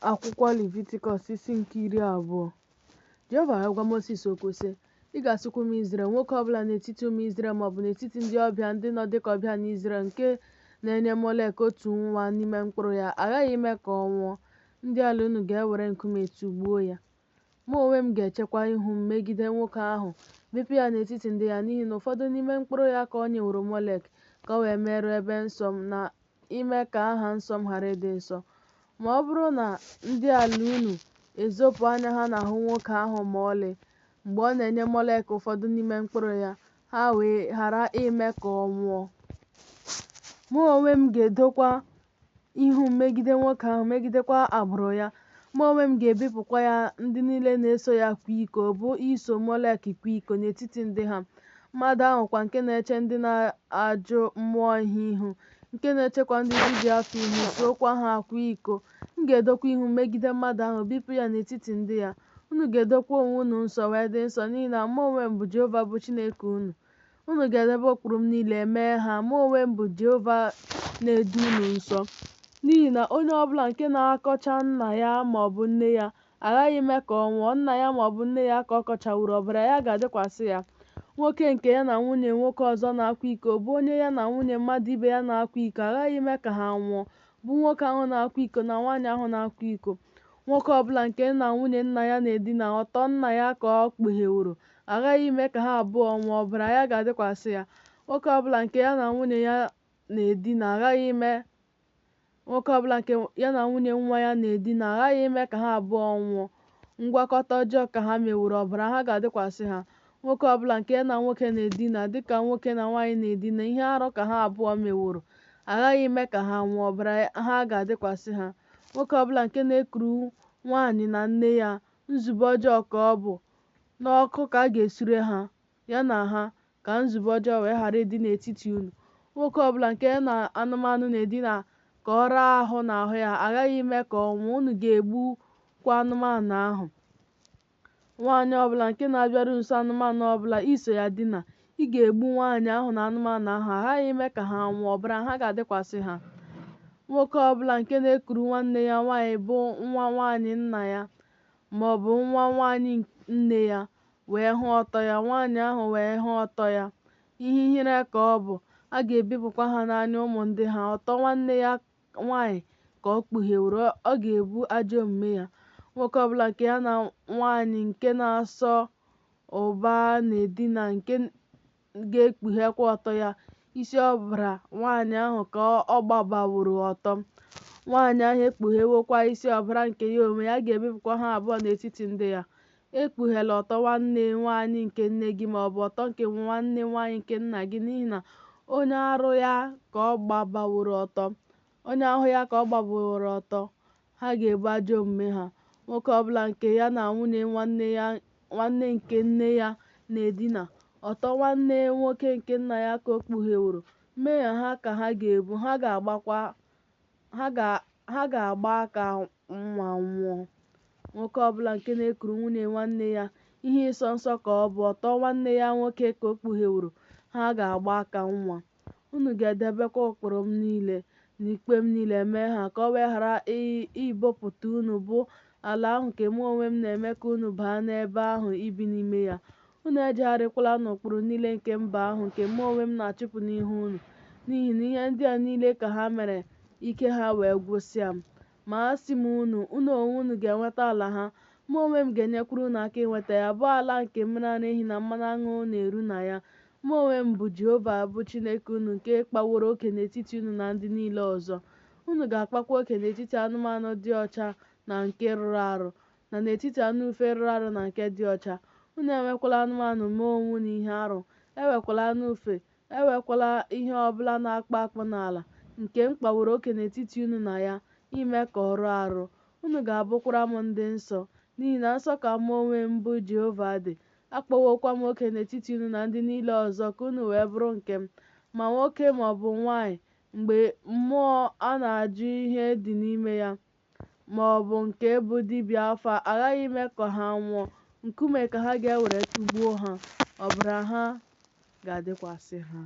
Akwụkwọ Levitikọs isi nke 20. Jehova wee gwa Mosis okwu, sị, Ị ga-asịkwa ụmụ Izrel, Nwoke ọ bụla n'etiti ụmụ Izrel ma ọ bụ n'etiti ndị ọbịa ndị nọ dị ka ọbịa n'Izrel nke na-enye Molek otu nwa n'ime mkpụrụ ya, a ghaghị ime ka ọ nwụọ. Ndị ala unu ga-ewere nkume tụgbuo ya. Mụ onwe m ga-echekwa ihu m megide nwoke ahụ, bipụ ya n'etiti ndị ya, n'ihi na ụfọdụ n'ime mkpụrụ ya ka o nyeworo Molek, ka o wee merụọ ebe nsọ m na ime ka aha nsọ m ghara ịdị nsọ. Ma ọ bụrụ na ndị ala unu ezopụ anya ha n'ahụ nwoke ahụ ma ọlị, mgbe ọ na-enye Molek ụfọdụ n'ime mkpụrụ ya, ha wee ghara ime ka ọ nwụọ. Mụ onwe m ga-edokwa ihu m megide nwoke ahụ, megidekwa agbụrụ ya. Mụ onwe m ga-ebipụkwa ya ndị niile na-eso ya kwa iko, bụ iso Molek kwa iko, n'etiti ndị ha. Mmadụ ahụ kwa nke na-eche ndị na-ajụ mmụọ ihe ihu, nke na-echekwa ndị dibịa afa ihu, sookwa ha kwa iko, m ga-edokwa ihu m megide mmadụ ahụ, bipụ ya n'etiti ndị ya. Unu ga-edokwa onwe unu nsọ wee dị nsọ, n'ihi na mụ onwe m bụ Jehova bụ Chineke unu. Unu ga-edebe ụkpụrụ m niile, mee ha. Mụ onwe m bụ Jehova na-edo unu nsọ. N'ihi na onye ọ bụla nke na-akọcha nna ya ma ọ bụ nne ya, a ghaghị ime ka ọ nwụọ. Nna ya ma ọ bụ nne ya ka ọ kọchaworo, ọbara ya ga-adịkwasị ya. Nwoke nke ya na nwunye nwoke ọzọ na-akwa iko, bụ onye ya na nwunye mmadụ ibe ya na-akwa iko, a ghaghị ime ka ha nwụọ, bụ nwoke ahụ na-akwa iko na nwaanyị ahụ na-akwa iko. Nwoke ọ bụla nke na nwunye nna ya na-edina, ọtọ nna ya ka ọ kpugheworo, a ghaghị ime ka ha abụọ nwụọ, ọbara ya ga-adịkwasị ya. Nwoke ọ bụla nke ya na nwunye ya na-edina, aghaghị ime nwoke ọ bụla nke ya na nwunye nwa ya na-edina, aghaghị ime ka ha abụọ nwụọ. Ngwakọta ọjọọ ka ha meworo, ọbara ha ga-adịkwasị ha. Nwoke ọ bụla nke ya na nwoke na-edina, dị ka nwoke na nwaanyị na-edina, ihe arụ ka ha abụọ meworo, aghaghị ime ka ha nwụọ, ọbara ha ga-adịkwasị ha. Nwoke ọ bụla nke na-ekuru nwaanyị na nne ya, nzube ọjọọ ka ọ bụ, n'ọkụ ka a ga-esure ha, ya na ha, ka nzube ọjọọ wee ghara ịdị n'etiti unu. Nwoke ọ bụla nke ya na anụmanụ na-edina ka ọ raa ahụ n'ahụ ya, a ghaghị ime ka ọ nwụọ, unu ga-egbukwa anụmanụ ahụ. Nwaanyị ọ bụla nke na-abịaru nso anụmanụ ọ bụla iso ya dina, ị ga-egbu nwaanyị ahụ na anụmanụ ahụ, a ghaghị ime ka ha nwụọ, ọbara ha ga-adịkwasị ha. Nwoke ọ bụla nke na-ekuru nwanne ya nwaanyị bụ nwa nwaanyị nna ya, ma ọ bụ nwa nwaanyị nne ya, wee hụ ọtọ ya, nwaanyị ahụ wee hụ ọtọ ya, ihe ihere ka ọ bụ, a ga-ebipụkwa ha n'anya ụmụ ndị ha. Ọtọ nwanne ya nwaanyị ka ọ kpugheworo, ọ ga-ebu ajọ omume ya. Nwoke ọbụla nke ya na nwaanyị nke na-asọ ụba na-edina, nke ga-ekpughekwa ọtọ ya, isi ọbara nwaanyị ahụ ka ọ gbabaworo ọtọ. Nwaanyị ahụ ekpughewokwa isi ọbara nke ya onwe ya, a ga-ebipụkwa ha abụọ n'etiti ndị ya. Ekpughela ọtọ nwanne nwaanyị nke nne gị ma ọ bụ ọtọ nke nwanne nwaanyị nke nna gị, n'ihi na onye arụ ya ka ọ gbabaworo ọtọ, onye ahụ ya ka ọ gbabaworo ọtọ, ha ga-ebu ajọ omume ha. Nwoke ọ bụla nke ya na nwunye nwanne nke nne ya na-edina, ọtọ nwanne nwoke nke nna ya ka o kpugheworo, mmehie ha ka ha ga-ebu, ha ga-agba aka nwa nwụọ. Nwoke ọ bụla nke na-ekuru nwunye nwanne ya, ihe ịsọ nsọ ka ọ bụ, ọtọ nwanne ya nwoke ka o kpugheworo, ha ga-agba aka nwa. Unu ga-edebekwa ụkpụrụ m niile na ikpe m niile mee ha, ka o wee ghara ibopụta unu, bụ ala ahụ nke mụ onwe m na-eme ka unu baa n'ebe ahụ ibi n'ime ya. Unu ejegharịkwala n'ụkpụrụ niile nke mba ahụ nke mụ onwe m na-achụpụ n'ihu unu, n'ihi na ihe ndị a niile ka ha mere ike ha wee gwụsịa m. Ma asị m unu, unu onwe unu ga-enweta ala ha, mụ onwe m ga-enyekwara unu aka inweta ya, bụ ala nke mmiri ara ehi na mmanụ aṅụ na-eru na ya. Mụ onwe m bụ Jehova bụ Chineke unu nke kpaworo oke n'etiti unu na ndị niile ọzọ. Unu ga-akpakwa oke n'etiti anụmanụ dị ọcha na nke rụrụ arụ, na n'etiti anụ ufe rụrụ arụ na nke dị ọcha. Unu ewekwala anụmanụ mee onwe unu ihe arụ, ewekwala anụ ufe, ewekwala ihe ọ bụla na-akpụ akpụ n'ala, nke m kpaworo oke n'etiti unu na ya, ime ka ọ rụọ arụ. Unu ga-abụkwara m ndị nsọ, n'ihi na nsọ ka mụ onwe m bụ Jehova dị. Akpawokwa m oke n'etiti unu na ndị niile ọzọ, ka unu wee bụrụ nke m. Ma nwoke ma ọ bụ nwaanyị, mgbe mmụọ a na-ajụ ihe dị n'ime ya, ma ọ bụ nke bụ dibịa afa, aghaghị ime ka ha nwụọ. Nkume ka ha ga-ewere tụgbuo ha, ọbara ha ga-adịkwasị ha.